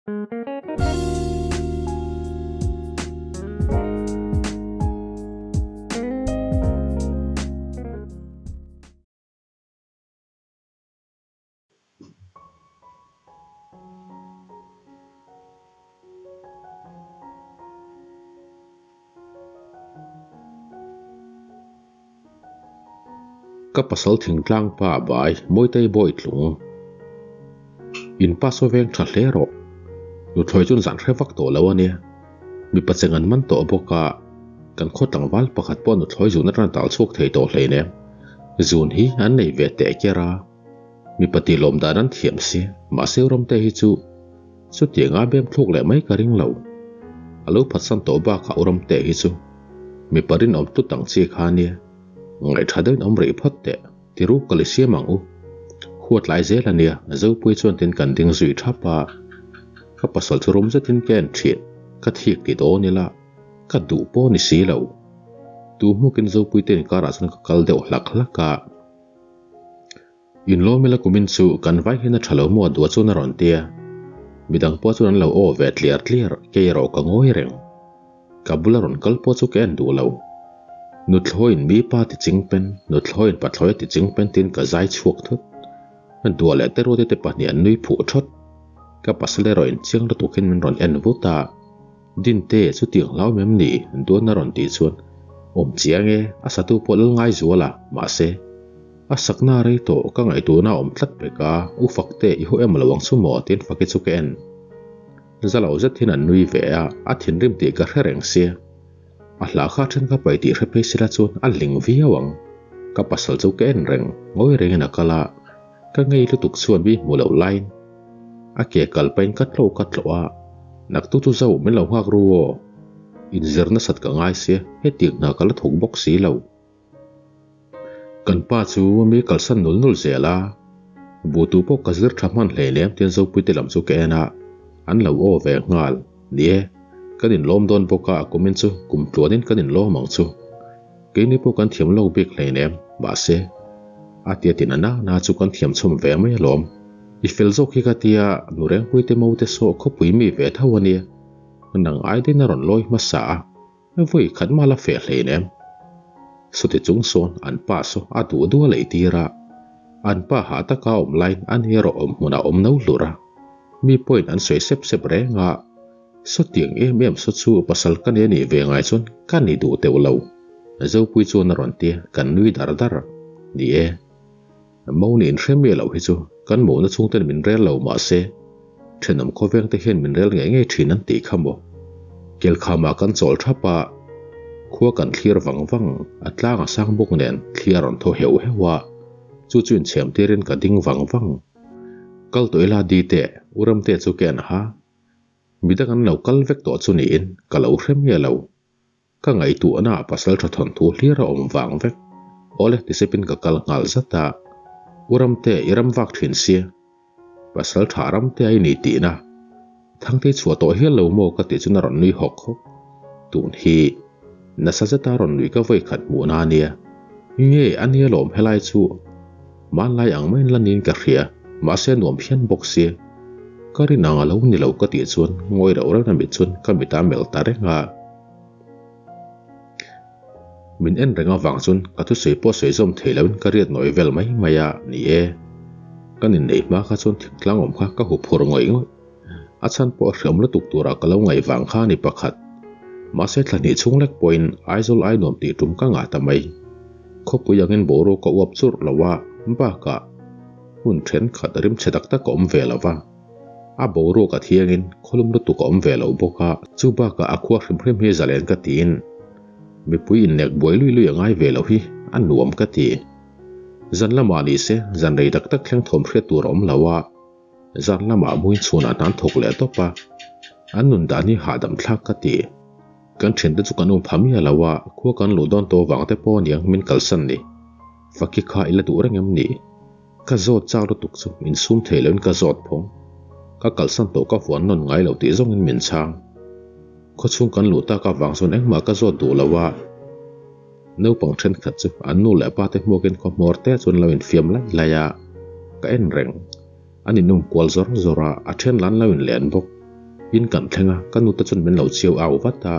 Ka pasal thingtlang pa bai Mawitei bawi tlung. In pa saw veng tha hle rawh. Nuthlawi chuan zan hre vak tawh lo a nia. Mipa cheng an man tawh bawk a, kan khaw tlangval pakhat pawh nuthlawi zun atang tal chhuak thei tawh hleinem. Zun hi an nei ve teh ker a. Mipa tih lawm dan an thiam si, mahse Ramte hi chu chutianga bem thluk leh mai ka ring lo. A lo phatsan tawh bakah u Ramte hi chu mipa rinawm tlut ang chi kha nia, ngaihṭha deuhin awm rih phawt teh, ti ru ka li siam ang u. Huat lai zel a nia, Zopui chuan tin kan ding zui ṭhap a, ka pasal chu rum zetin ka en ṭhin, ka thik ti dawn ila, ka duh pawh ni si lo. Tu hmukin Zopui te inkarah chuan ka kal deuh hlak hlak a. Inlawmila kumin chu kan vai hian a tha lo maw dua chuan a rawn ti a, midang pawh chuan an lo aw ve tliar tliar, kei erawh ka ngawi reng. Ka bula rawn kal pawh chu ka en duh lo. Nuthlawiin mi pa ti ching pen, nuthlawiin pathlawi a ti ching pen tiin ka zai chhuak thut. Dua leh Teruate te pahnih an nui phuh thawt. Ka pasal erawh inchiang lutuk hian min rawn en vut a. Dinte, chutiang hlau mem ni? Duan a rawn tih chuan, Awm chiang e, a satu pawh lal ngai zual a, mahse, a sakna rei tawh ka ngaihtuahna a awm tlat pek a, u Fakte i haw em lo ang chu maw? tiin Faki chu ka en. Za lo zet hian an nui ve a, a thinrim tih ka hre reng sia. A hla kha then ka pai tih hre phei sela chuan a ling viau ang. Ka pasal chu ka en reng, ngawi rengin a kal a, ka ngei lutuk chuan mi hmu loh laiin a ke kal pahin ka tlo ka tlawh a, Naktu chu zo min lo nghak ru aw, inzir nasat ka ngai sia, hetiang hna ka la thawk bawk si lo. Kan pa chu mi kalsan nul nul zel a, butu pawh ka zir tha hman hlei lem tiin Zopuite lam chu ka en a, an lo aw ve nghal. Ni e, kan inlawm dawn bawk a, kumin chu kum tluanin kan inlawm ang chu. Keini pawh kan thiam lo bik hleinem, mahse, a tia tin a na na chu kan thiam chhawm ve mai alawm. I fel zawk hi ka tia, nu Rengpuite mote saw khawpui mi ve tho a nia. Nang ai dain a rawn lawi hmasa a, vawi khat mah la feh hleinem. Sawti chung sawn an pa saw a duh duh a lei tir a, an pa hah taka a awm laiin a ni erawh awm hmunah a awm no hlur a, mi pawhin an sawi sep sep reng a. Sawtiang em em saw chu pasal ka nei a nih ve ngai chuan ka ni duh teuh lo. Zopui chuan a rawn ti a, kan nui dar dar. Ni e, Moni inhre miah loh hi chu kan mona chhungten min rel lo mah se, thenawm khawveng te hian min rel ngei ngei thin an tih kha maw. Kelkhamah kan chawl thap a, khua kan thlir vang vang, a tlang a sang bawk nen thli a rawn thaw heuh heuh a, chu chu inchhem tirin ka ding vang vang. Kal tawh ila Dite, U Ramte chu ka en ha. Midang an lo kal vek tawh chu niin ka lo hre miah lo. Ka ngaihtuahna ah pasal tha thawnthu hlir a awm vang vek. Awle tisepin ka kal nghal zat a. U Ramte i ram vak thin sia. Pasal tha Ramte a i ni tihna. Thangtei chhuah tawh hial lo maw ka tih chuan a rawn nui hawk hawk. Tun hi nasa zeta rawn nui ka vawi khat hmuhna a nia. Nge a nia lawm helai chu. Hmanlai ang maiin la niin ka hria, mahse nuam phian bawk sia. Ka rin ang a lo ni lo ka tih chuan ngawi reuh reuh na mit chuan ka mit a melh ta reng a. Min en reng avang chuan ka thusawi pawh sawi zawm thei loin ka riat nawi vel mai mai a, ni e. Kan inneih hma kha chuan thingtlang awm kha ka huphur ngawih ngawih. A chhan pawh a hriam lutuk turah ka lo ngaih vang kha a ni pakhat. Mahse thla hnih chhung lek pawhin Aizawl ai nuam tih tum ka ngah ta mai. Khawpui angin boruak a uap churh lo a, bakah hmun thenkhat rimchhe tak tak a awm ve lo va. A boruak a thiangin khawlum lutuk a awm ve lo bawk a, chu bakah a khua hrim hrim hi zalen ka tiin mipui innek buai lui lui a ngai ve lo hi a nuam ka ti. Zan lamah ni se zan rei tak tak thleng thawm hriat tur a awm lo a. Zan lamah muin chhunah hnan thawk leh tawp a, an nun dan hi hahdam thlak ka ti. Kan thiante chu kan um pha miah lo a, khua kan luh dawn tawh vang te pawh aniang min kalsan ni. Faki kha i la duh reng em ni? Ka zawt chak lutuk chu insum thei loin ka zawt phawng. Ka kalsan tawh ka vuan nawn ngai lo tih zawngin min chhang. Khawchhung kan luh tak avang chuan engmah ka zawt duh lo a. Naupang thenkhat chu an nu leh pa te hmuakin khaw hmawr te chuan lo infiam laih laih a, ka en reng. An inum kual zawr zawr a, a then lan lo inlen bawk. In kan thleng a, ka nute chuan min lo chiau au vat a.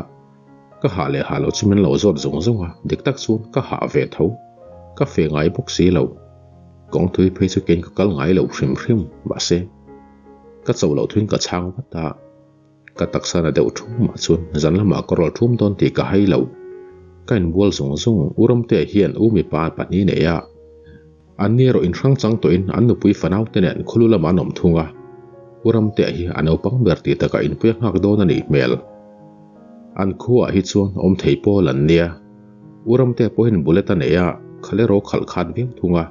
Ka hah leh hah lo chu min lo zawt zawng zawng a, dik tak chuan ka hah ve tho. Ka fe ngai bawk si lo. Kawng thui phei chu keiin ka kal ngai lo hrim hrim, mahse, ka cho loh thuin ka chhang vat a. Ka taksa na deuh thum mah chuan zan lamah ka rawl thum dawn tih ka hai lo. Ka inbual zung zung, U Ramtea hian U mipa pahnih nei a. Anni erawh inhrang chang tawhin an nupui fanau te nen khulu lamah an awm thung a. U Ramtea hi a naupang ber tih takah inpui a nghak dawn a nih hmel. An khuaah hi chuan awm thei pawl an nia. U Ramtea pawhin bullet a nei a, khalh erawh khalh khat viau thung a.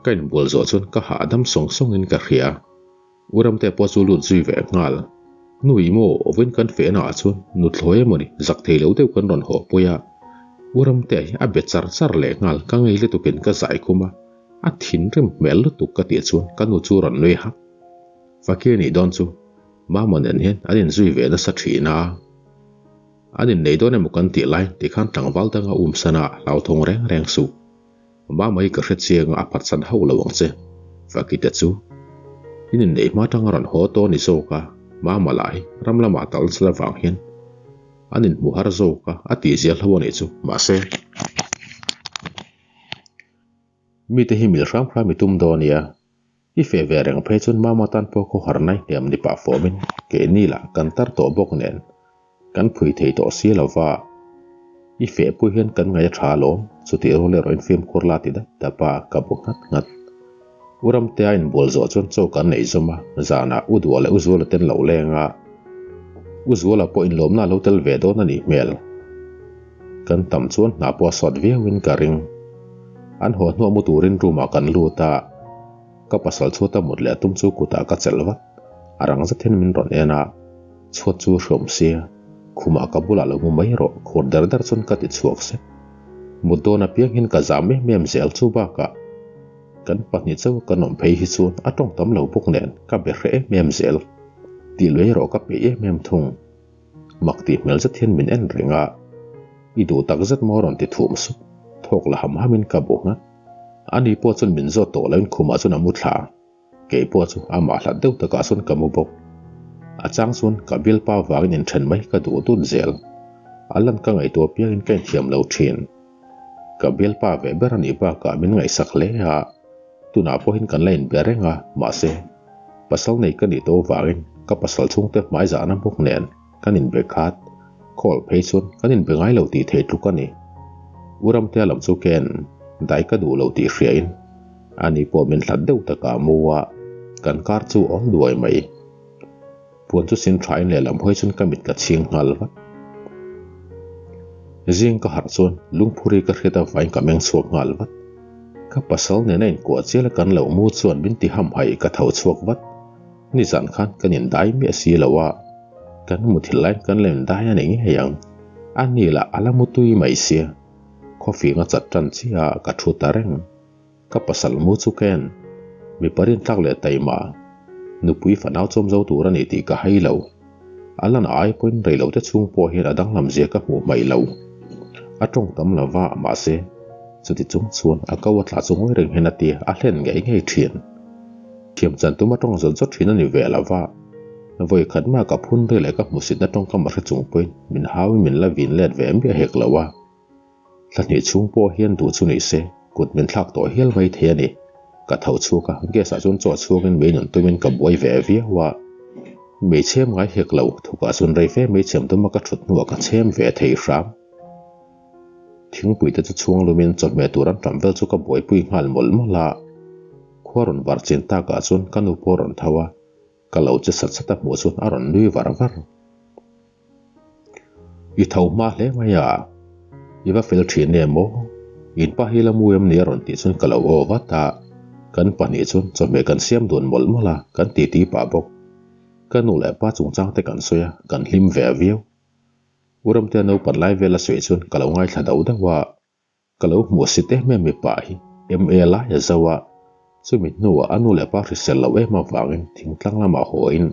Ka inbual zawh chuan ka hahdam sawng sawngin ka hria. U Ramtea pawh chu lut zui ve nghal. Nui maw, vawiin kan fehna ah chuan nuthlawi emawni zak thei lo deuh kan rawn haw pui a. U Ramtea hi a be char char leh nghal, ka ngei lutukin ka zai khum a, a thinrim hmel lutuk ka tih chuan ka nu chu rawn nui hak. Fakir nih dawn chu Mama nen hian an inzui ve nasa thin a. An innei dawn emaw kan tih lai tikhan tlangval danga umsan a hlauthawng reng reng suh. Mama hi ka hre chiang a, a phatsan hauh lo ang che. Fakite chu in inneih hma tang a rawn haw tawh a ni zawk a, Mama lah hi ram lamah tal nasa avang hian an inhmu har zawk a, a tih zia hlo a nih chu. Mahse, mite hi mil hram hram i tum dawn nia. I feh ve reng phei chuan Mama tan pawh khawhar nai hniam ni pah fawmin keini lah kan tar tawh bawk nen kan phui thei tawh si lo va, i feh pui hian kan ngaih a tha alawm, chutih rual erawh in fimkhur la ti dap dap a, ka bu nghat nghat. U Ramtea inbual zawh chuan chaw kan neih zawm a, zanah U Duah leh U Zuala ten lo leng a, U Zuala pawh inlawmna a lo tel ve dawn a nih hmel. Kan tam chuan hna pawh a sawt viauin ka ring. An haw hnuah mu turin room ah kan lut a, ka pasal chhuata mut leh a tum chu kutah ka chelh vat. A rang zet hian min rawn en a, chhuat chu hreawm sia, khumah ka bulah lo mu mai rawh khur der der chuan ka ti chhuak sep. Mut dawn apiang hian ka zam em em zel chu bakah kan pahnih chauh kan awm phei hi chuan a tawng tam lo bawk nen ka be hreh em em zel. Tih lui erawh ka peih em em thung. Mak tih hmel zet hian min en reng a, I duh tak zet maw rawn ti thum sup, thawk la ham hamin ka bu nghat. Ani pawh chuan min zawt tawh loin khumah chuan a mu thla, kei pawh chu amah hlat deuh takah chuan ka mu bawk. A chang chuan ka bialpa vangin inthen mai ka duh dun zel, a lan ka ngaihtuah piangin ka inthiam lo thin. Ka bialpa ve ber a nih bakah min ngaihsak hle a, Tunah pawhin kan la inbe reng a, mahse, pasal nei ka nih tawh avangin ka pasal chhungte hmai zahna bawk nen kan inbe khat, call phei chuan kan inbe ngai lo tih theih tluk a ni. U Ramtea lam chu ken dai ka duh lo tih hriain ani pawh min hlat deuh takah a mu a, kan kar chu awl duai mai. Puan chu sin thain lehlam hawi chuan ka mit ka chhing nghal vat. Zing ka harh chuan lungphuri ka hriat avangin ka meng chhuak nghal vat. Ka pasal nena inkuah chial a kan loh mu chuan min ti hamhaih ka tho chhuak vat. Nizan khan kan indai miah si lo a, kan muthilh laiin kan la indai a ni ngei ang. A ni lah a la mu tui mai sia. Khawfing a chat tan chiah a ka thu ta reng. Ka pasal mu chu ken mipa rintlak leh taima nupui fanau chawm zo tur a ni tih ka hai lo. A lan ai pawhin reilote chhung pawh hian a danglam zia ka hmuh hmaih lo. A tawng tam lo va, mahse, chuti chung chuan a ko a tla chu ngawi reng hian a ti a hlen ngei ngei thin. Thiam chan tum a tawng zawt zawt thin a ni ve lo va, vawi khat mah ka phun ri leh ka hmuhsitna tawngkam a hre chung pawhin min hauin min la vin let ve miah hek lo a. Thla hnih chhung pawh hian duh chu ni se, kut min thlak tawh hial mai thei a ni. Ka tho chhuak a, gas ah chuan chaw chhuakin mei nun tumin ka buai ve viau a. Mei chhem ngai hek lo, thukah chuan rei fe mei chhem tuma ka thut hnuah ka chhem ve thei hram. Thingpui te chu chhung lumin chawhmeh tur an tam vel chu ka buaipui nghal mawlh mawlh a. Khua rawn var chin takah chuan ka nu pawh a rawn tho a, ka lo che sat sat a hmuh chuan a rawn nui var var. I tho hma hle mai a, i va fel thin em aw? In pa hi la mu em ni a rawn tih chuan ka lo aw vat a, kan pahnih chuan chawhmeh kan siam dun mawlh mawlh a, kan titi pah bawk. Ka nu leh pa chungchang te kan sawi a, kan hlim ve viau. U Ramtea naupan lai vel a sawi chuan ka lo ngaithla dauh dauh a. Ka lo hmuh si teh mai mipa hi MA lai a zo a, chumi hnuah a nu leh pa hrisel lo em avangin thingtlang lamah hawiin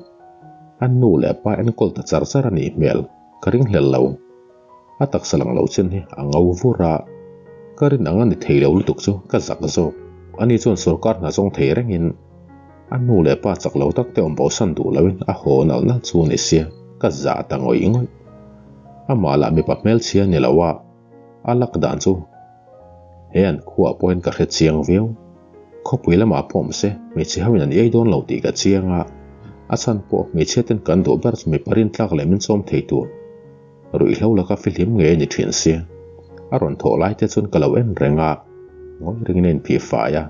a nu leh pa enkawl ta char char a nih hmel ka ringhlel lo. A taksa lang lo chin hi a ngo vur a, ka rin ang a ni thei lo lutuk chu ka zak zawk. Ani chuan sorkar hna zawng thei rengin. A nu leh pa chak lo tak te awm bosan duh loin a haw nalh nalh chu a ni sia, ka zah ta ngawih ngawih. Amah lah mipa hmelchhia ni lo a, a lak dan chu he an khuaah pawhin ka hre chiang viau. Khawpui lamah pawh awm se, hmeichhe ho in an iai dawn lo tih ka chiang a, a chhan pawh hmeichhia ten kan duh ber chu mipa rintlak leh min chawm thei tur ruihhlo laka fihlim ngei a ni thin sia. A rawn thawh lai te chuan ka lo en reng a, ngawi ringin a inphih fai a.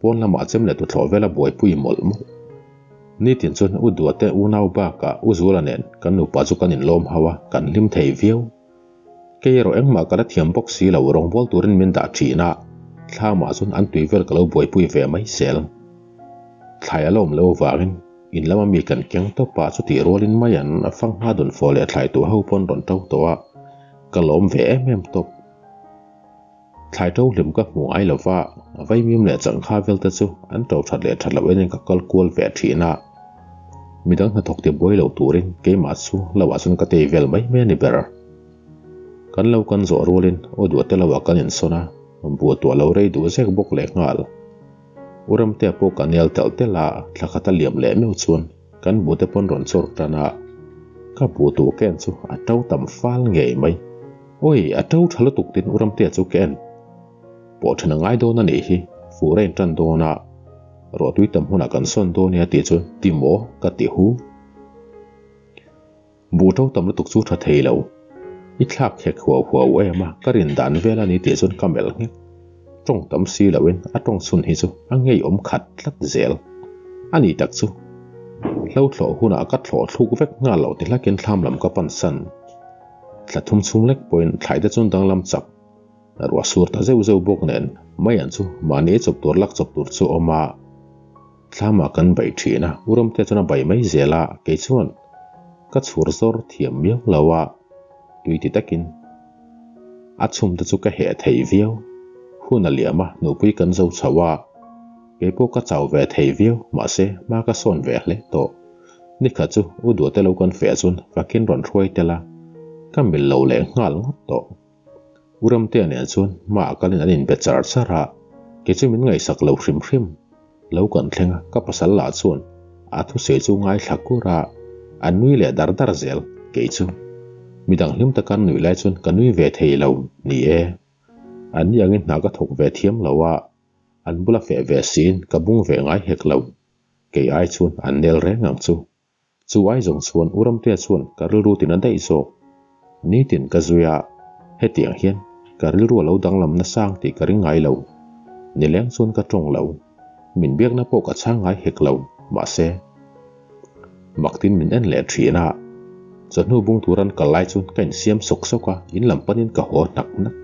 Pawn lamah chem leh tuthlawh vela buaipui mawlh mawlh. Nitin chuan U Duate unau bakah U Zuala nen kan nupa chu kan inlawm hau a, kan hlim thei viau. Kei erawh engmah ka la thiam bawk si lo, rawngbâwl turin min dah ṭhin a, thlamah chuan an tui vel ka lo buaipui ve mai zel. Thlai a la awm lo avangin in lama mi kan keng tawp a, chutih rualin mai an fang hma dun fawh leh thlai tuah ho pawn rawn ṭo tawh a, ka lawm ve em em tawp. Thlai ṭo hlim ka hmu ngai lo va, vaimim leh changkha vel te chu an ṭo ṭhat leh ṭhat loh enin ka kal kual ve ṭhin a. Midang hnathawk ti buai lo turin keimah chu lo ah chuan ka tei vel mai mai a ni ber. Kan lo kan zawh rualin aw duah te lo ah kan insawn a, buah tuah lo rei duh zek bawk leh nghal. U Ramtea pawh ka nel telh telh a, thla khat a liam leh meuh chuan kan buh te pawn rawn chawr tan a, ka buh tuh ken chu a ṭo tam fal ngei mai. Awi, a to tha lutuk tin U Ramtea chu ka en pawh then a ngai dawn a nih hi, fur a intan dawn a, ruahtui tam hunah kan sawn dawn nia tih chuan ti maw ka ti hu. Buh to tam lutuk chu tha thei lo, i thlak khek huau huau em a, ka rin dan vel a ni tih chuan ka melh nghek. Tawng tam si loin a tawng chhun hi chu a ngeiawm khat tlat zel a ni tak chu. Hlo thlawh hunah ka thlawh thluk vek nghal lo ti hlakin thlam lam ka pan san. Thla thum chhung lek pawhin thlai te chuan danglam chak ruah sur ta zeuh zeuh bawk nen Maian chu mahni ei chawp tur lak chawp tur chu a awm a, thlamah kan baih thin a, U Ramtea chuan a baih mai zel a, kei chuan ka chhur zawr thiam miau lo a, tui ti takin a chhum te chu ka heh thei viau. Hun a liam a, nupui kan zo chho a, kei pawh ka chau ve thei viau, mahse hma ka sawn ve hle tawh. Nikhat chu U Duate lo kan feh chuan Fakin rawn hruai tel a, ka mil lo leh nghal ngawt tawh. U Ramtea nen chuan hmaah kalin an inbe char char a, kei chu min ngaihsak lo hrim hrim. Lo kan thleng a, ka pasal lah chuan a thusawi chu ngaithla kur a, a nui leh dar dar zel kei chu. Midang hlim taka an nuih lai chuan ka nui ve thei lo, ni e. An ni angin hna ka thawk ve thiam lo a, an bula feh ve siin ka bung ve ngai hek lo. Kei ai chuan an nel reng ang chu. Chu ai zawng chuan U Ramtea chuan ka rilru tin a daih zawk. Nitin ka zui a, hetiang hian ka rilru a lo danglam nasa ang tih ka ring ngai lo. Nileng chuan ka tawng lo. Min biakna pawh ka chhang ngai hek lo, mahse. Maktin min en leh thin a. Chawhnu bung tur an kal lai chuan ka insiam sawk sawk a, in lam panin ka haw hnak hnak.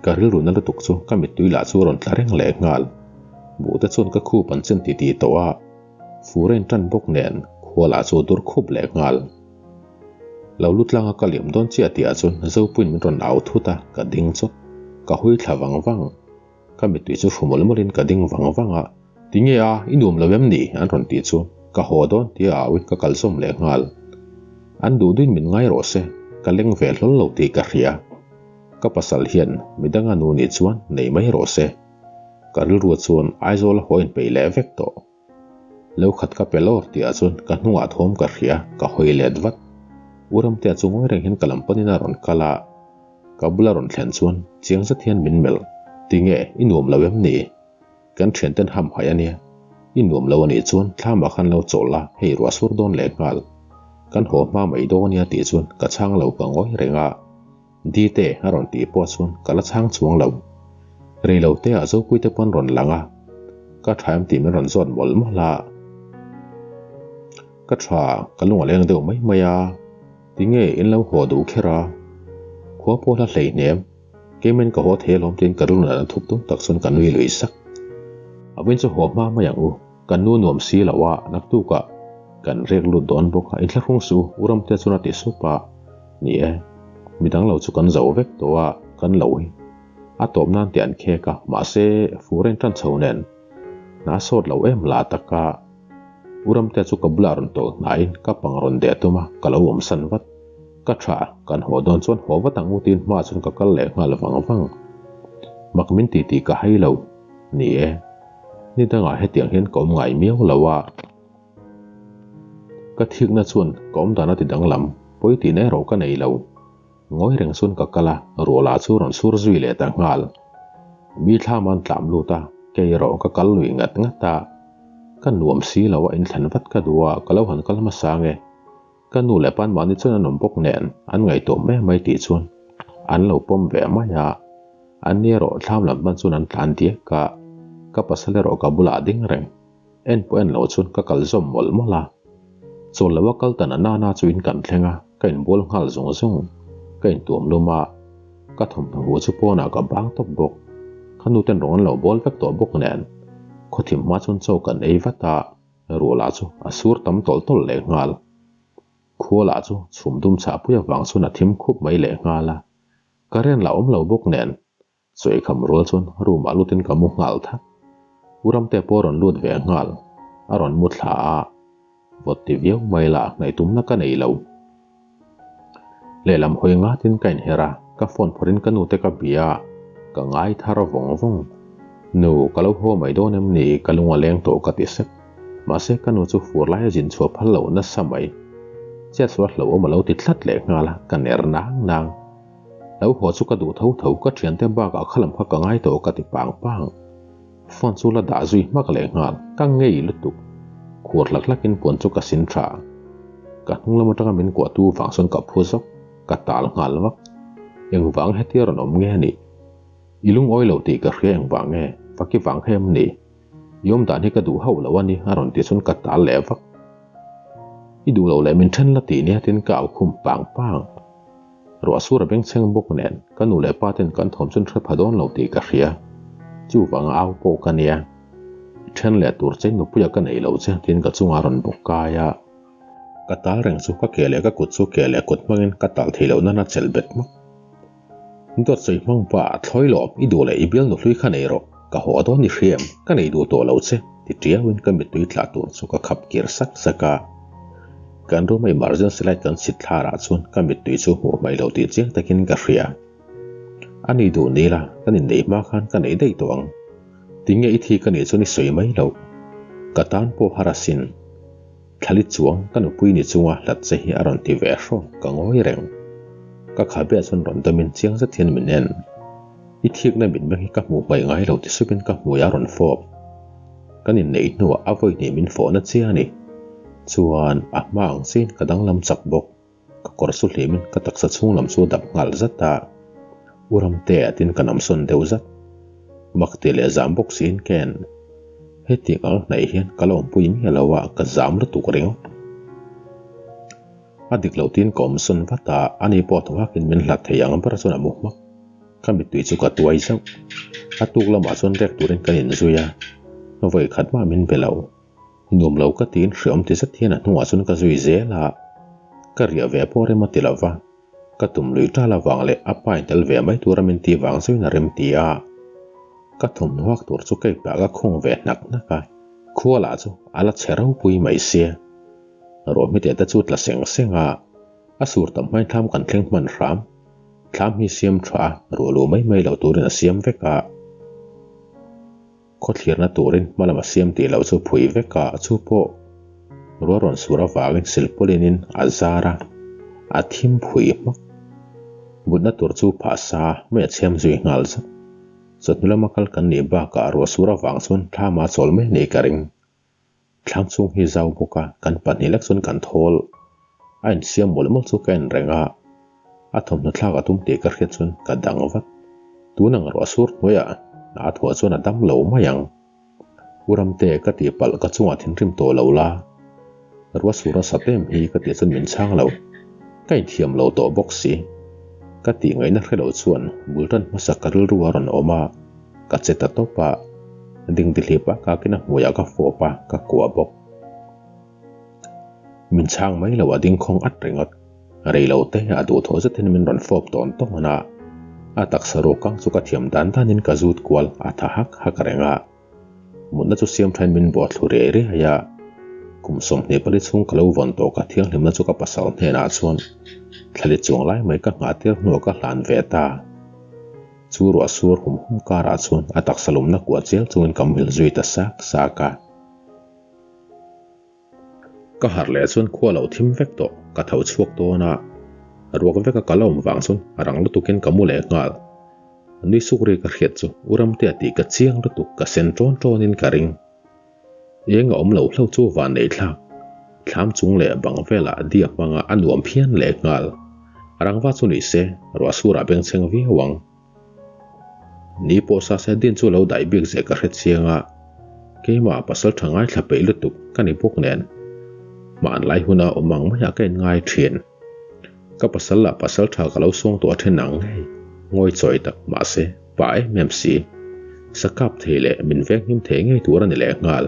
Ka rilru na lutuk chu ka mittui lah chu a rawn tla reng leh nghal. Buh te chuan ka khup an chen titih tawh a, fur a intan bawk nen khua lah chu a dur khup leh nghal. Lo lu tlanga ka liam dawn chiah tihah chuan Zopuiin min rawn au thut a, ka ding chawt. Ka hui thla vang vang. Ka mittui chu hru mawlh mawlhin ka ding vang vang a, Tinge a, i nuam lo em ni? an rawn tih chuan ka haw dawn tia auin ka kal zawm leh nghal. An duh duin min ngai rawh se, ka leng ve hlawl lo tih ka hria. Ka pasal hian midanga nu nih chuan nei mai rawh se. Ka rilru chuan Aizawl a haw inpeih leh vek tawh. Lo khat ka pe lawr tihah chuan ka hnungah thawm ka hria, ka hawi let vat. U Ramtea chu ngawi reng hian ka lam panin a rawn kal a, ka bula rawn thlen chuan chiang zet hian min melh, Tinge, i nuam lo em ni? Kan thianten ham haih a nia. I nuam lo a nih chuan thlamah khan lo chawl la, hei ruah sur dawn leh nghal. Kan haw hma mai dawn nia tih chuan ka chhang lo ka ngawi reng a. Dite a rawn tih pawh chuan ka la chhang chuang lo. Rei lo te ah Zopuite pawn rawn lang a, ka tha em tih min rawn zawt mawlh mawlh a. Ka tha, ka lung a leng deuh mai mai a, tinge in lo haw duh kher a? Khua pawh hla hleihnem, keimen ka haw thei alawm tiin ka rilru nat a thup tum tak chuan ka nui lui sak. A vin chu haw hma mai ang u. Kan nu nuam si lo a, naktukah kan rek lut dawn bawk a, inthlahrung suh u, U Ramtea chuan a ti sup a. Ni e, midang lo chu kan zo vek tawh a, kan lo hi a tawp nan tih an khek a, mahse fur a intan chho nen hna sawt lo em lah tak a. U Ramtea chu ka bulah rawn tawlh hnaiin ka pang rawn deh tum a, ka lo awmsan vat. Ka tha, kan haw dawn chuan haw vat ang u tiin hmaah chuan ka kal leh nghal vang vang. Mak min ti tih ka hai lo. Ni e. Ni dangah hetiang hian ka awm ngai miau lo a. Ka thikna chuan ka awm dan a ti danglam, pawi tihna erawh ka nei lo. Ngawi reng chuan ka kal a, ruah lah chu rawn sur zui leh ta nghal. Mi thlam an tlam lut a, kei erawh ka kal lui ngat ngat a. Ka nuam si lo a, inthlan vat ka duh a, ka lo han kal hmasa nge. Ka nu leh pan mahni chuan an awm bawk nen an ngaihtuah mai mai tih chuan an lo pawm ve mai a, an ni erawh thlam lam hman chuan an tlan diak a, ka pasal erawh ka bulah a ding reng. En pawh en loh chuan ka kal zawm mawlh mawlh a, chawl lo a kal ta na nana chu in kan thleng a, ka inbual nghal zung zung, ka intuam lum a, ka thawmhnaw huh chu pawnah ka bang tawp bawk, ka nu ten rawng an lo bawl vek tawh bawk nen khawthim hma chuan chaw kan ei vat a. Ruah lah chu a sur tam tawlh tawlh leh nghal. Khua lah chu chhum dum chhah pui avang chuan a thim khup mai leh nghal a. Current lah awm lo bawk nen, chawi kham rual chuan room ah lutin ka mu nghal that. U Ramte pawh a rawn lut ve nghal, a rawn mu thla a, vawt ti viau mai lah ngaihtumna ka nei lo. Lehlam hawi ngatin ka inher a, ka phone phawrhin ka nute ka bia a, ka ngai thar vawng vawng. Nu, ka lo haw mai dawn em ni? Ka lung a leng tawh ka ti sep. Mahse ka nu chu fur lai a zin chhuah phal loh nasa mai. Chiat sual hlauhawm a lo ti tlat leh nghal a, ka ner nang nang. Lo haw chu ka duh tho tho, ka thiante bakah khalam kha ka ngai tawh ka ti pang pang. Phone chu la dah zui hmak leh nghal, ka ngei lutuk. Khur hlak hlakin puan chu ka sin tha. Ka hnung lam atanga min kuah tu vang chuan ka phu zawk, ka tal nghal vak. Engvang hetia rawn awm nge anih? I lungawi lo tih ka hria engvang nge? Faki vang kha em ni? I awm dan hi ka duh hauh lo a ni a rawn tih chuan ka tal leh vak. I duh loh leh min then la tih nia tin ka au khum pang pang. Ruah sur a bengchheng bawk nen ka nu leh pa ten kan thawm chuan hre pha dawn lo tih ka hria. Chuvanga au pawh ka nia. Then leh tur che nupuia ka nei lo che tiin ka chungah a rawn bawk kai a. Ka tal reng chu ka ke leh ka kut chu ke leh kut hmangin ka tal thei loh nana chelh bet hmak. Dawt sawi hmang pa thlawi lawm i duh leh i bialnu hlui kha nei rawh ka haw dawn i hria em ka nei duh tawh lo che ti tiauin ka mittui tla tur chu ka khap kir sak sak a. Kan room a emergency light kan chhit thlar ah chuan ka mittui chu hmuh hmaih lo tih chiang takin ka hria. A ni duh ni la, kan inneih hma khan ka neih daih tawh ang. Tinge i thi ka nih chuan i sawi mai loh. Ka tan pawh har asin. Thlali chuang ka nupui ni chunga hlat che hi a rawn ti ve hrawk, ka ngawi reng. Ka khabe ah chuan rawn dawmin chiang zet hian min en. I thikna mitmeng hi ka hmuh hmaih ngai lo ti supin ka hmui a rawn fawp. Kan inneih hnuah a vawi hnih min fawhna chiah a ni. Chuan a hma ang chiin ka danglam chak bawk. Ka kawr chu hlimin ka taksa chhung lam chu a dap nghal zat a. U Ramte a tin ka namsawn deuh zat. Mak tih leh zam bawk siin ka en. Hetiang ang hnaih hian ka la awmpui miah lo a, ka zam lutuk ringawt. A dik loh tiin ka awmsawn vat a, ani pawh thaw hakin min hlat thei ang ber chuan a mu hmak. Ka mittui chu ka tuai zauh. A tuk lamah chuan rek turin kan inzui a, vawi khat mah min be lo. Nuam lo ka tiin hreawm ti zet hian a hnungah chuan ka zui zel a, ka riah ve pawh rem a ti lo va, ka tum lui tal avang leh a pa in tel ve mai tura min ti vang zauhin a rem ti a. Ka thawmhnaw hak tur chu ka ipah ka khawng ve hnak hnak a, khua lah chu a la chhe ropui mai sia. Ruah hmite te chu tla seng seng a, a sur tam hmain thlam kan thleng hman hram. Thlam hi siam tha a, ruah luh mai mai loh turin a siam vek a. Khawthlirna turin hma lam a siam tih loh chu phui vek a, chu pawh ruah rawn sur avangin silpawlinin a zar a, a thim phui hmak. Mutna tur chu phah sa mai a chhiam zui nghal zat. Chawhnu lama kal kan nih bakah ruah sur avang chuan thlama chawl mai a nih ka ring. Thlam chhung hi zau bawk a, kan pahnih lek chuan kan thawl. A insiam mawlh mawlh chu ka en reng a, a thawmhnaw thlak a tum tih ka hriat chuan ka dang vat. Tun ang ruah sur hnuaiah hna a thuah chuan a dam lo mai ang. U Ramte ka tih palh ka chungah thinrim tawh lo la. Ruah sur a sat em hi ka tih chuan min chhang lo. Ka inthiam lo tawh bawk si. Ka tih ngaihna hre lo chuan bul tan hmasa ka rilru a rawn awm a. Ka che ta tawp a, dingdihlip a kakin a hmuiah ka fawp a, ka kuah bawk. Min chhang mai lo a ding khawng at ringawt. Rei lo te a duhthawh zetin min rawn fawp tawn tawn a, a taksa ruak kang chu ka thiam dan danin ka zut kual a tha hak hak reng a. Mutna chu siam thain min bawh thlu riai riai a, kum 24 chhung ka lo vawn tawh ka thianghlimna chu ka pasal hnenah chuan thlali chuang lai mai ka nghah tir hnuah ka hlan ve ta. Chu ruah sur hum hum karah chuan a taksa lumna kuah chial chungin ka muhil zui ta sak sak a. Ka harh leh chuan khua lo thim vek tawh, ka tho chhuak dawn a, ruak veka ka la awm vang chuan a rang lutukin ka mu leh nghal. Nui suk ri ka hriat chu u Ramtea tih ka chiang lutuk ka sen ṭawn ṭawnin ka ring. Eng a awm lo hlauh chu van nei thlak, thlam chung leh bang velah dia hmanga a nuam phian leh nghal. Rangva chu ni se, ruah surah bengchheng viau ang. Ni pawh sa se din chu lo daih bik zeh ka hre chiang a, keimah pasal tha ngaithla peih lutuk ka ni bawk nen hmanlai huna awm ang maiah ka inngai thin. Ka pasal lah pasal tha ka lo sawng tawh a then ang ngei, ngawi chawi tak mahse pa em em si, sa kap thei leh min venghim thei ngei tur a ni leh nghal.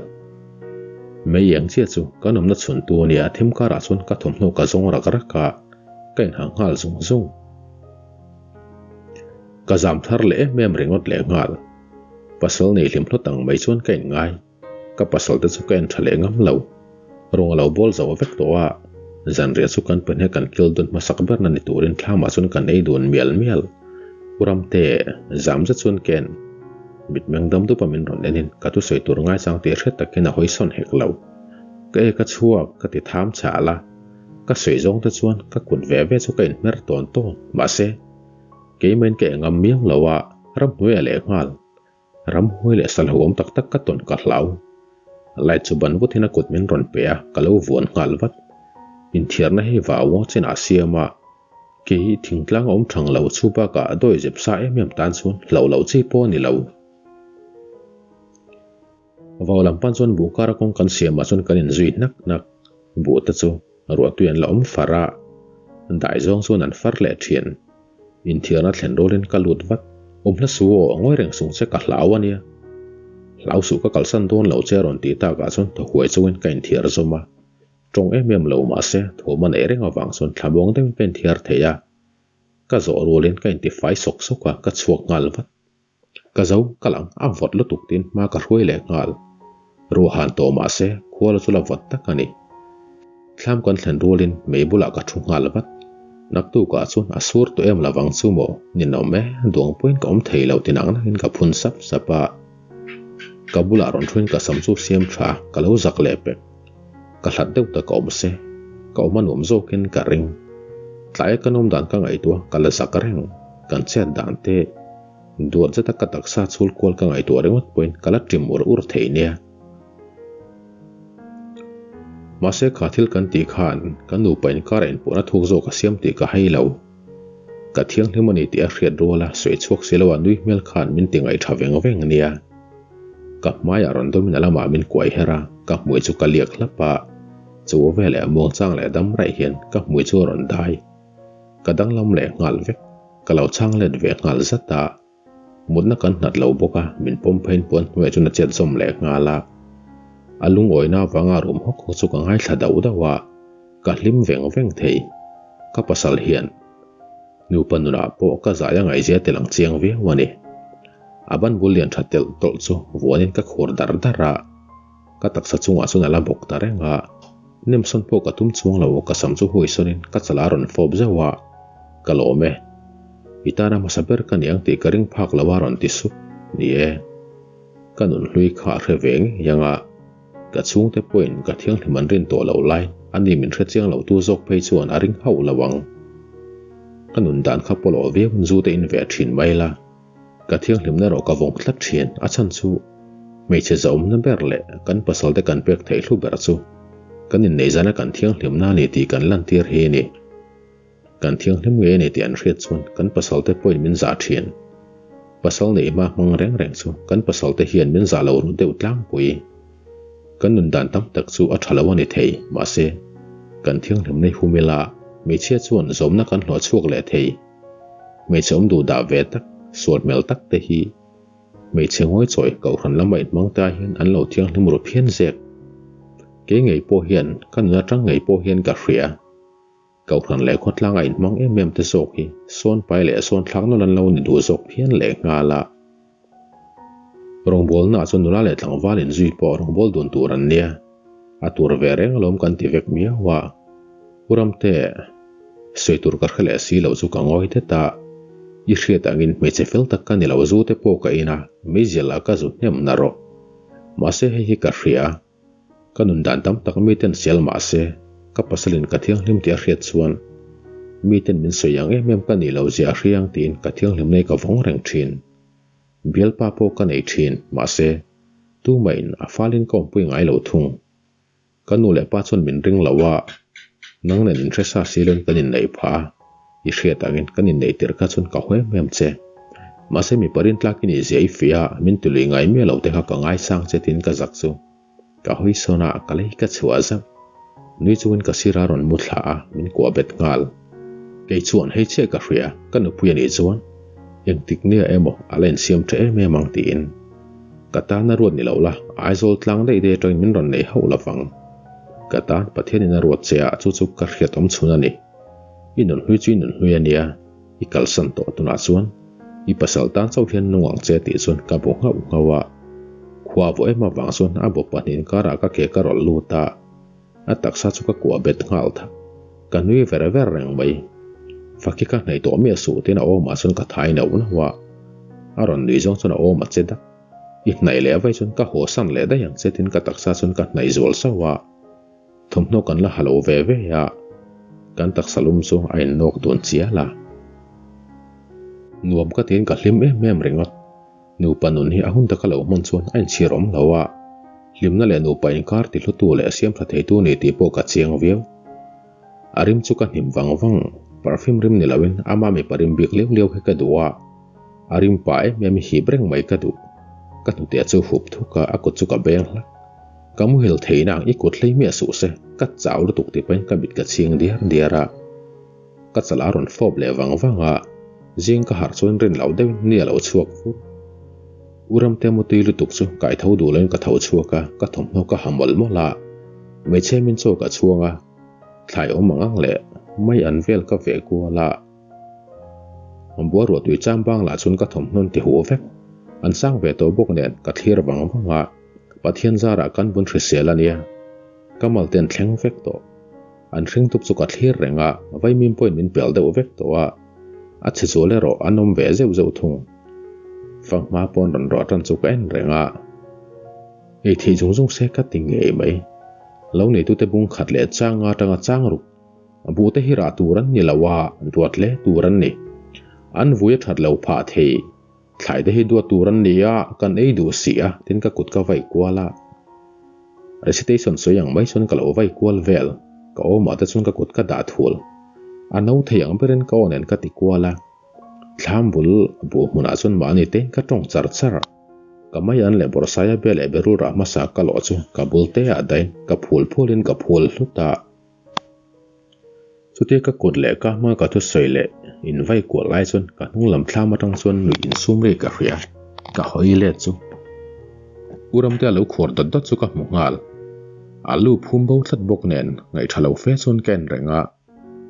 Mei eng chiah chu kan awmna chhun tu a nia thim karah chuan ka thawmhnaw ka zawng rak rak a, ka inhang nghal zung zung. Ka zam thar leh em em ringawt leh nghal. Pasal nei hlim hlawt ang mai chuan ka inngai. Ka pasal te chu ka en tha leh ngam lo. Rawng a lo bawl zo vek tawh a, zanriah chu kan pahnih kan kil dun hmasak berna ni turin thlamah chuan kan ei dun mial mial. U Ramte, zam zet chuan ka en. Mitmeng dam dupa min rawn enin ka thusawi tur ngaichang tih hriat takin a hawi sawn hek lo. Ka ek a chhuak, ka ti tham chhal a. Ka sawi zawng te chuan ka kut ve ve chu ka inhmer tawn tawn, mahse, keimahin ka engam miau lo a, ramhnuai a leh nghal. Ramhuai leh sal ho awm tak tak ka tawn ka hlau. Light chu ban vut in a kut min rawn pe a, ka lo vuan nghal vat. Inthiarna hi vau ngaw chin ah siam a, kei thingtlang a awm thang lo chu bakah dawi zep sa em em tan chuan hlauh loh chi pawh a ni lo. Vau lam pan chuan buh kara kawng kan siamah chuan kan inzui hnak hnak. Buh te chu ruahtui an la awm far a, dai zawng chuan an far leh thin. Inthiarna thlen rualin ka lut vat. Awm hla su aw, ngawi reng sung che ka hlau a nia. Hlau suh ka kalsan dawn lo che a rawn tih takah chuan thaw huai chungin ka inthiar zawm a. Tawng em em lo mahse thawm a neih reng avang chuan thlamuang deuhin ka inthiar thei a. Ka zawh rualin ka intifai sawk sawk a, ka chhuak nghal vat. Ka zo ka lang a vawt lutuk tin hma ka hruai leh nghal. Ruah han tawh mah se khual chu la vawt tak a ni. Thlam kan thlen rualin mei bulah ka thu nghal vat. Naktukah chuan a sur tawh em lovang chu maw ninawm e, duang pawhin ka awm thei lo ti nang nangin ka phun sap sap a. Ka bulah rawn thuin ka sam chu siam tha ka lo zak leh pek. Ka hlat deuh tak a awm se, ka awm a nuam zawkin ka ring. Tlaia ka nawm dan ka ngaihtuah ka la zak reng, kan chet dan te. Duat zeta ka taksa chhul kual ka ngaihtuah ringawt pawhin ka la ṭim ur ur thei nia. Mahse kha thil kan tih khan kan nupa inkara inpuahna thuk zawk a siam tih ka hai lo. Ka thianghlim a ni tih a hriat ruala sawi chhuak si loa nui hmel khan min ti ngaihṭha veng veng nia. Ka hmaiah rawn dawmin a lamah min kuai her a, ka hmui chu ka liak hlap a. Chu veleh muangchang leh dam raih hian ka hmui chu a rawn dai. Ka danglam leh nghal vek. Ka lo chhang let ve nghal zat a, mutna kan hnat lo bawk a, min pawm pheiin puan hnuaiah chuan a chet zawm leh nghal a. A lungawina avanga rum hawk hawk chu ka ngaithla dauh dauh a, ka hlim veng veng thei. Ka pasal hian nupa nunah pawh ka zai a ngaihzia tel ang chiang viau a ni. A ban bul lian tha telh tawlh chu vuanin ka khur dar dar a. Ka taksa chungah chuan a la bawk ta reng a, Nemsawn pawh ka tum chuang lo, ka sam chu huai sawnin ka chala rawn fawp zauh a, Ka lawm e. I tana hmasa ber ka niang tih ka ring phak lo a rawn ti sup. Ni e. Ka nunhlui kha a hre ve ngei ang a, ka chhungte pawhin ka thianghlim an rin tawh lo lai, ani min hre chiang lo tu zawk phei chuan a ring hauh lo ang. Ka nun dan kha pawlawh viauin zu te in ve thin mai la. Ka thianghlimna erawh ka vawng tlat thin, a chhan chu hmeichhe zahawmna ber leh kan pasal te kan pek theih hlu ber chu kan inneih zana kan thianghlimna a ni tih kan lantir hi a ni. Kan thianghlim ngei a ni tih an hriat chuan kan pasal te pawhin min zah thin. Pasal neih hma hmang reng reng chu kan pasal te hian min zah lo ru deuh tlangpui. Kan nun dan tam tak chu a tha lo a ni thei, mahse kan thianghlimna hi hum ila hmeichhia chuan zawmna kan hlawh chhuak leh thei. Hmeichhe awm duh dah ve tak, sual hmel tak te hi hmeichhe ngawi chawi kohhran lama inhmang te ah hian an lo thianghlim ru phian zek. Kei ngei pawh hian, ka nun atang ngei pawh hian ka hria. Kohhran leh khawtlang a inhmang em em te zawk hi sawn pai leh sawn thlak nawlh an lo ni duh zawk phian leh nghal a. Rawngbawlna ah chuan nula leh tlangval inzui pawh rawngbâwl dun tur an nia. A tur ve reng alawm kan ti vek miau a. U Ramte, sawi tur ka hre leh si loh chu ka ngawi det a. I hriat angin hmeichhe fel tak ka ni lo, zu te pawh ka in a, meizial lah ka zu hnem na rawh. Mahse hei hi ka hria, ka nun dan tam tak miten sial mahse ka pasalin ka thianghlim tih a hriat chuan miten min sawi ang em em ka nih loh zia a hria ang tiin ka thianghlimna hi ka vawng reng thin. Bialpa pawh ka nei thin, mahse tumahin a falin ka awmpui ngai lo thung. Ka nu leh pa chuan min ring lo a, nang nen inhre sa siloin kan inneih phah a, i hriat angin kan inneih tirh kha chuan ka haw em em che. Mahse mipa rintlak i nih zia i fiah a, min tilui ngai miah lo te kha ka ngaisang che tiin ka zak chu ka hawi sawn a, ka lei ka chhuah zauh. Nui chungin ka sir a rawn mu thla a, min kuah bet nghal. Kei chuan hei chiah ka hria, ka nupui a nih chuan engtik nia emaw a la insiam tha em em ang tiin. Ka tan a ruat ni lo la, Aizawl tlang daih daih atangin min rawn neih hauh lo vang. Ka tan Pathianin a ruat che a, chu chu ka hriat awm chhun a ni. I nunhlui chu i nunhlui a nia, i kalsan tawh tunah chuan i pasal tan chauh hian nung ang che tih chuan ka bu nghauh nghauh a. Khua vawh em avang chuan a bawp pahnihin karah ka ke ka rawlh lut a. A taksa chu ka kuah bet nghal thak. Ka nui ver ver reng mai. Faki ka hnaih tawh miah suh tiin a awmah chuan ka thai nauh nauh a. A rawn nui zawng chuan a awm a che dak. I hnaih leh avai chuan ka haw san leh daih ang che tiin ka taksa chuan ka hnaih zual sauh a. Thawmhnaw kan la ha lo ve ve a. Kan taksa lum chu a innawk dun chial a. Nuam ka tiin ka hlim em em ringawt. Nupa nun hi a hun taka lo hman chuan a inchhir awm lo a, hlimna leh nupa inkar ti hlutu leh siam tha theitu ni tih pawh ka chiang viau. A rim chu ka hnim vang vang, perfume rim ni loin ama mipa rim bik liau liau hi ka duh a, a rim pa em em hip reng mai ka duh. Ka hnute chu hup thuk a, a kut chu ka beng hlak. Ka muhil theihna ang i kut hlei miah suh se, ka chau lutuk tih pahin ka mit ka chhing diar diar a. Ka chal a rawn fawp leh vang vang a, zing ka harh chuan rin loh deuhin ni a lo chhuak fur. U Ramte mutui lutuk chu kai tho duh loin ka tho chhuak a, ka thawmhnaw ka ha mawlh mawlh a, hmeichhe min chaw ka chhuang a, thlai awm ang ang leh mai an vel ka veh kual a. Buaruah tui cham bang lah chuan ka thawmhnaw an ti huh vek, an sang ve tawh bawk nen ka thlir vang vang a, Pathian zarah kan bun hrisel a nia, ka mal te an thleng vek tawh. An hring tup chu ka thlir reng a, vaimim pawhin min pel deuh vek tawh a, a chhe zual erawh an awm ve zeuh zeuh thung. Fanghma pawn rawn rawh tan chu ka en reng a, ei theih zung zung se ka ti ngei mai. Lo neitute bung khat leh chang atanga chang ruk buh te hi rah tur an ni lo a, duat hle tur an ni. An vui a that lo phah thei. Thlai te hi duat tur an ni a, kan ei duh si a, tin ka kut ka vai kual a. Recitation sawi ang mai chuan ka lo vai kual vel, ka awmah te chuan ka kut ka dah thul. A no thei ang berin ka aw nen ka ti kual a. Thlam bul buh hmunah chuan mahni tein ka tawng char char. Ka mai an leh bawrhsaia bia leh berul rah hmasa ka lawh chu ka bul te ah dahin ka phul phulin ka phul hlut a. Chutia ka kut leh ka hma ka thusawi leh invai kual lai chuan ka hnung lam thlam atang chuan nuih insum ri ka hria, ka hawi let chu U Ramtea lo khuar dawt dawt chu ka hmu nghal. A lu phum bo tlat bawk nen ngaihṭha lo fe chuan ka en reng a,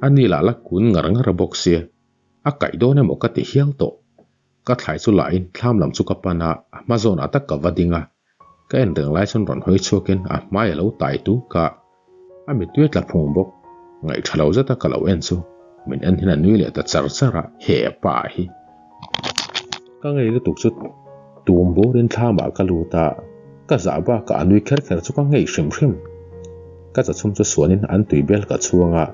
ani lah la kun ngar ngar bawk sia, a kaih dawn emaw ka ti hial tawh. Ka thlai chu lahin thlam lam chu ka pan a, a hma zawnah tak ka va ding a, ka en reng lai chuan rawn hawi chhuakin a hmai a lo tai tuk a, a mittui a tla phung bawk. Ngaihṭha lo zeta ka lo en chu min en hian a nui leh ta char char a, he pa hi. Ka ngei lutuk chu tum burin thlamah ka lut a, ka zah bakah a nui kher kher chu ka ngei hrim hrim. Ka chachhum chu suanin an tui bel ka chhuang a.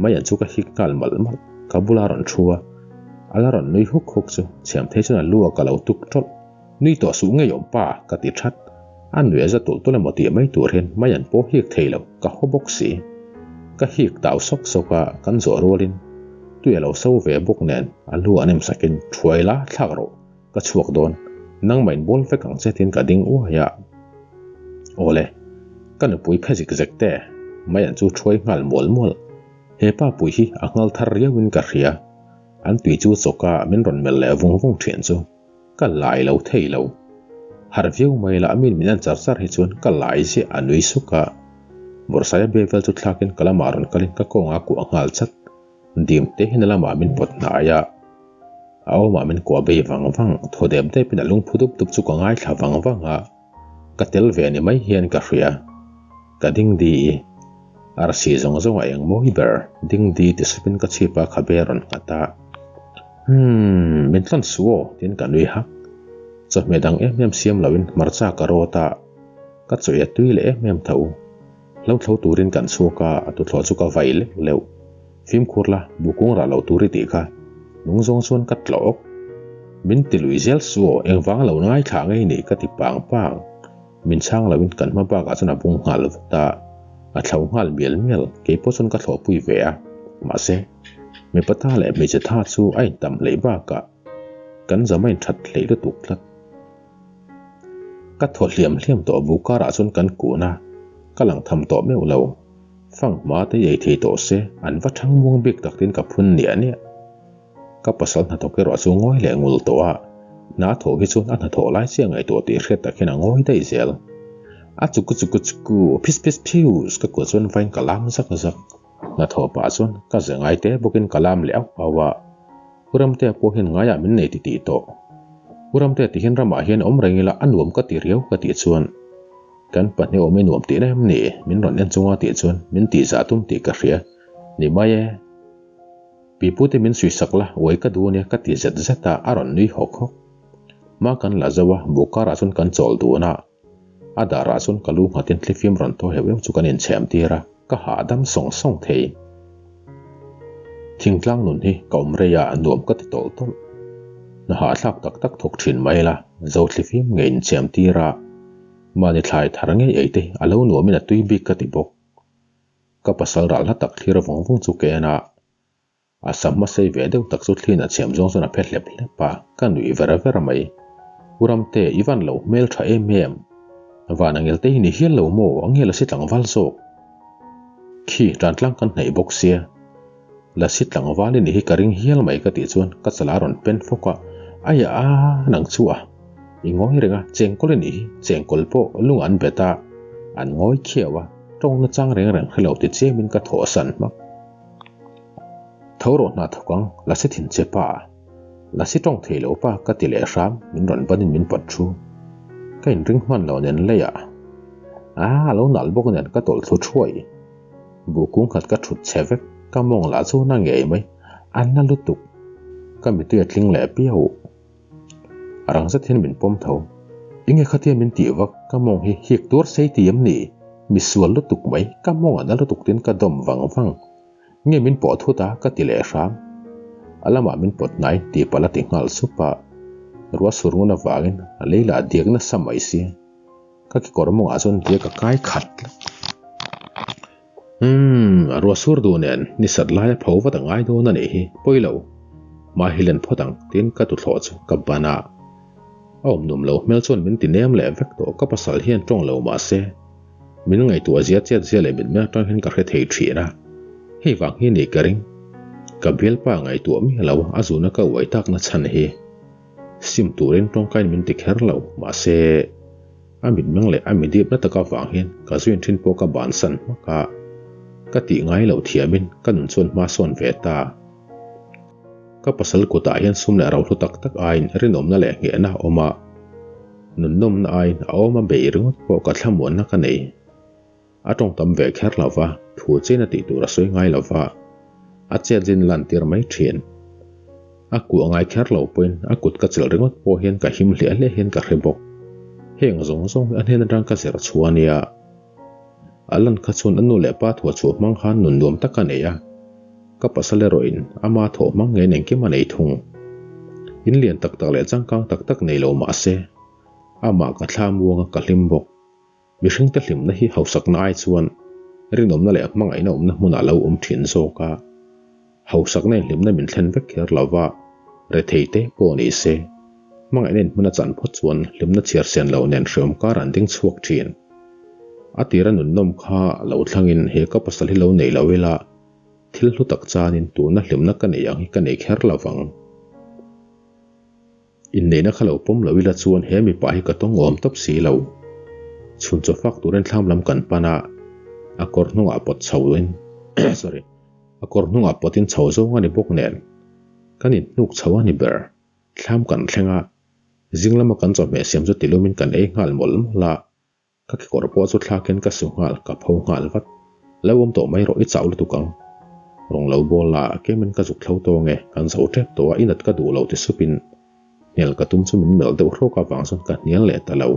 Maian chu ka hik nghal malh malh, ka bula rawn thu a, a la rawn nui huk huk chu chhiam thei chuan a lu a ka lo tuk tawlh. Nui tawh suh ngei awm pa, ka ti that. A nui a za tulh tulh emaw tih mai tur hian Maian pawh hik thei lo, ka haw bawk si. Ka hik tau sawk sawk a, kan zawh rualin tui a lo so ve bawk nen a lu an em sakin thuai la thlak rawh, ka chhuak dawn, nangmah in bawl vek ang che tiin ka ding uai a. Awle, ka nupui phe zik zek te, Maian chu thuai nghal mual mual. He pa pui hi a nghal thar riauin ka hria. An tui chu chawka min rawn melh leh vung vung thin chu ka lai lo thei lo. Harh viau mai lah min min en char char hi chuan ka lai ziah a nui suk a. Bawrhsaia bevel chu thlakin ka lamah rawn kalin ka kawngah a kuah nghal chat. Dim te hian a lamah min pawt hnai a. A awmah min kuah bei vang vang, thaw dep depin a lungphu dup dup chu ka ngaithla vang vang a, ka tel ve ni mai hian ka hria. Ka ding di i, arsi zawng zawng a eng mawi ber, ding di ti supin ka chhip a khabe a rawn nghat a. Umm, min tlan suh aw, tiin ka nui hak. Chawhmeh dang em em siam loin hmarcha ka rawt a, ka chawih a tui leh em em tho. Hlo thlo turin kan chhuak a, a tuthlawh chu ka vai leuh leuh. Fimkhur la, buhkung rah lo tur i tih kha. Nung zawng chuan ka tlawk. Min ti lui zel suh aw, engvang lo ngaithla ngei ni ka ti pang pang. Min chhang loin kan hma bakah chuan a bung nghal vat a, a thlo nghal mial mial, keipawh chuan ka thlawhpui ve a. Mahse, mipa ta leh hmeichhe tha chu a intam hleih bakah kan zam a inthat hleih lutuk tlat. Ka thaw hliam hliam tawh bu karah chuan kan kun a, ka lang tham tawh meuh lo. Fang hma te ei thei tawh se, an va thang muang bik tak tin ka phun niah niah. Ka pasal hnathawk erawh chu ngawi leh ngul tawh a, hna thawh hi chuan a hnathawh lai chiah ngaihtuah tih hriat tak hian a ngawi daih zel. A chuku chuku chuku, phis phis phius ka kut chuan vain ka lam zak zak. Hnathawh pah chuan ka ze ngai te bawkin ka lam leh auh auh a. U Ramtea pawh hian ngaiah min nei titih tawh. U Ramtea ti hian ramah hian awm reng ila a nuam ka ti riau ka tih chuan kan pahnih awm i nuam tihna em ni? Min rawn en chunga tih chuan min tihzah tum tih ka hria. Ni mai e. Pipute min suisak la, uai ka duh ania ka ti zet zet a, a rawn nui hawk hawk. Hma kan la zo a, buh karah chuan kan chawl dun a. A darah chuan ka lu nghatin thlifim rawn thaw heuh heuh chu kan inchhem tir a, ka hahdam sawng sawng thei. Thingtlang nun hi ka awm rei a, nuam ka ti tawlh tawlh. Hna hahthlak tak tak thawk thin mai la, zo thlifim ngei inchhem tir a, mahni thlai thar ngei ei te hi a lo nuamin a tui bik ka ti bawk. Ka pasal ral hla tak thlir vawng vawng chu ka en a, a sam hmasei ve deuh tak chu thliin a chhiam zawng chuan a phe hlep hlep a, ka nuih ver ver mai. U Ramte, i van lo hmel tha em em. Van angel te hi ni hial lo maw, angel a si tlangval zawk. Khi, tantlang kan hnaih bawk sia. Lasi tlangval i nih hi ka ring hial mai ka tih chuan ka chala a rawn pen fawk a, Aia a, nang chu a. I ngawi reng a, chengkawl i nih hi, chengkawl pawh lung an bet a, an ngawi khiau a, tawng nachang reng reng hre lo ti chiamin ka thawh san hmak. Tho rawh hna thawk ang, Lasi thin che pa. Lasi tawng thei lo pa ka ti leh hram, min rawn banin min pawt thu. Ka inring hman lo nen leiah. A, a lo nalh bawk nen ka tawlh thlu thuai. Buh kung khat ka thut chhe vek, ka mawng lah chu na ngei mai, a na lutuk. Ka mitui a tling leh piau. A rang zet hian min pawm tho. Enge khatia min tih vak, ka mawng hi hik tuar sei ti em ni? Mi sual lutuk mai, ka mawng a na lutuk tin ka dawm vang vang. Nge min pawh thut a, ka ti leh hram. A lamah min pawt hnai tih palh a ti nghal sup a. Ruah sur ngun avangin a lei lah diak nasa mai si. Ka kekawr mawngah chuan diak a kai khat tlat. Umm, a ruah sur duh nen ni sat laia pho vat a ngai dawn a nih hi, pawi lo. Hma hi len phawt ang tiin ka tuthlawh chu ka ban a. A awm nuam lo hmel chuan min ti nem leh vek tawh, ka pasal hian tawng lo mah se min ngaihtuah zia chet zia leh mitmel atang hian ka hre thei thin a, hei vang hi ni ka ring. Ka bialpa ngaihtuah miah lo a zuna ka uai takna chhan hi. Sim turin tawngkain min ti kher lo, mahse a mitmeng leh a midip na tak avang hian ka zuin thin pawh ka bansan hmak a, ka tih ngai loh thiamin ka nun chuan hma sawn ve ta. Ka pasal kutah hian sum leh rohlu tak tak aiin rinawmna leh nghehna a awm a, nunnawmna aiin a awm a beih ringawt pawh ka thlamuanna ka nei. A tawng tam ve kher lo va, thu chen a tih tur a sawi ngai lo va, a chet zin lan tir mai thin. A kuah ngai kher lo pawhin a kut ka chelh ringawt pawh hian ka him hliah hliah hian ka hre bawk. Heng zawng zawng hi a hnen atang ka zir chhuah a nia. A lan kha chuan a nu leh pa thuah chhuah hmang khan nun nuam tak a nei a, ka pasal erawhin ama thawh hmang ngeiin engkim a nei thung. In lian tak tak leh changkang tak tak nei lo mah se, amah ka thla muang a ka hlim bawk. Mihringte hlimna hi hausakna ai chuan rinawmna leh hmangaihna awmna hmunah lo awm thin zawk a. Hausakna in hlimna min thlen vek kher lova, rethei te pawh ni se, hmangaihna in hmun a chan phawt chuan hlimna chhiar sen lo nen hreawm kar an ding chhuak thin. A tira nunnawm kha lo thlangin he ka pasal hi lo nei lo ila, thil hlu tak chanin tuna hlimna ka neih ang hi ka nei kher lovang. Inneihna kha lo pawm lo ila chuan he mipa hi ka tawng awm tawp si lo. Chhun chaw fak turin thlam lam kan pan a, a kawr hnungah pawt chho in sorry a kawr hnungah pawtin chho zawng a ni bawk nen kan inhnuk chho a ni ber. Thlam kan thleng a, zing lama kan chawhmeh siam chu tilumin kan ei nghal mawlh mawlh a. Ka kekawr pawh chu thlakin ka su nghal, ka pho nghal vat. Lo awm tawh mai rawh, i chau lutuk ang. Rawng lo bawl la, kemin ka zuk thlo tawng e, kan zo tep tawh a, i nat ka duh lo ti supin hnial ka tum chu min melh deuh hrawk avang chuan ka hnial leh ta lo.